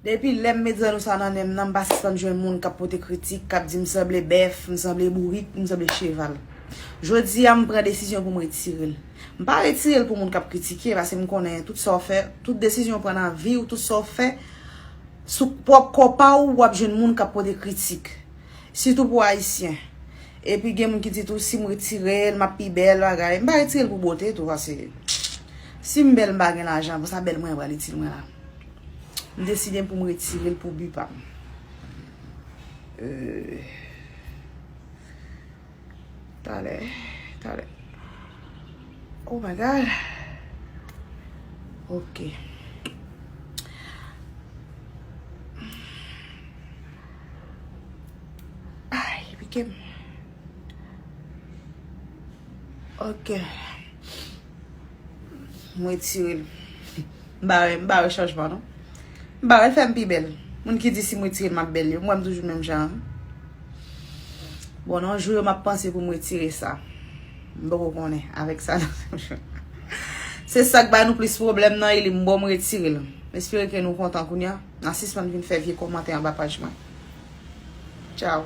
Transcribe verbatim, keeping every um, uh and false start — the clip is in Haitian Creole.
Depi lè m met zanno sa nan nen m nan, m pa sispann jwenn moun k ap pote kritik, k ap di m sanble bèf, m sanble bourik, m sanble cheval. Jodi a, m pran desizyon pou m retire l. M pa retire l pou moun k ap kritike, paske m konnen tout sa w fè, tout desizyon w pran nan vi w, tout sa w fè, sou pwòp kò pa w, w ap jwenn moun k ap pote kritik. Sitou pou Ayisyen. Epi gen moun ki di tou, si m retire l, m ap pi bèl, bagay. M pa retire l pou bote tou, paske si m bèl, m pa gen lajan, pou sa bèl mwen pral itil mwen la. M deside pou m retire l pou bi pa m. Euh, talè, talè. Oh my God. Ok. Ay, pike m. Ok. Mwen retire l. M pa wè, m pa wè chanjman non. M pa wè fè m pi bèl. Moun ki di si mwen retire l m ap bèl yo, m wè m toujou menm jan an. Bon, nan jou yo m ap panse pou mwen retire sa. M poko konnen avèk sa. Se sa k bay nou plis pwoblèm nan, e li m bon m retire l. M espere ke nou kontan kounye a. N a sispann vin fè vye kòmantè anba paj mwen. Tchao.